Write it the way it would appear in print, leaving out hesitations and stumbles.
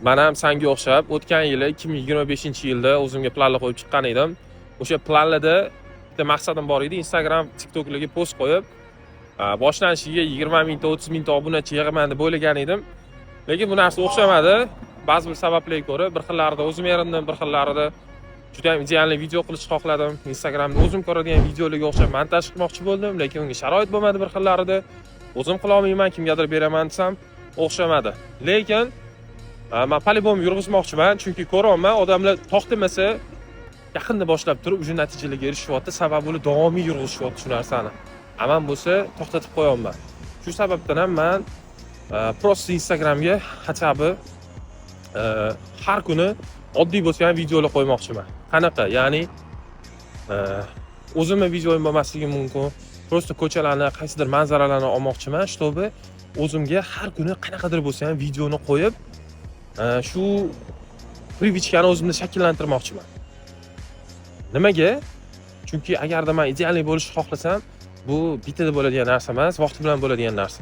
Man ham sanga o'xshab o'tgan yili, 2025-yilda o'zimga planlar qo'yib chiqqan edim. O'sha planlarda bitta maqsadim bor edi: Instagram, TikToklarga post qo'yib, boshlanishiga 20 mingta, 30 mingta obunachi yig'aman deb o'ylagan edim. Lekin bu narsa o'xshamadi. Ba'zi bir sabablarga ko'ra, bir xillarida o'zim erindim, bir xillarida juda ham идеальный video qilishni xohladim. Instagramda o'zim ko'radigan videolarga o'xshab montaj qilmoqchi bo'ldim, lekin unga sharoit bo'lmadi bir xillarida. O'zim qila olmayman, kimgadir beraman desam, o'xshamadi. Lekin man по-любому yurg'izmoqchiman, chunki ko'ryapman, odamlar to'xtamasa, yaqinda boshlab turib уже natijalarga erishyapti. Sababi ular davomiy yurg'izishyapti shu narsani. A man bo'lsa to'xtatib qo'yapman. Shu sababdan ham man просто Instagramga хотя бы har kuni oddiy bo'lsa ham videolar qo'ymoqchiman. Qanaqa? Ya'ni o'zimni videoyim bo'lmasligi mumkin. Просто ko'chalarni, qaysidir manzaralarni olmoqchiman, чтобы o'zimga har kuni qanaqadir bo'lsa ham videoni qo'yib, shu привычка ni o'zimda shakllantirmoqchiman. Nimaga? Chunki agarda man идеальный bo'lishni xohlasam, bu bittada bo'ladigan narsa emas, vaqti bilan bo'ladigan narsa.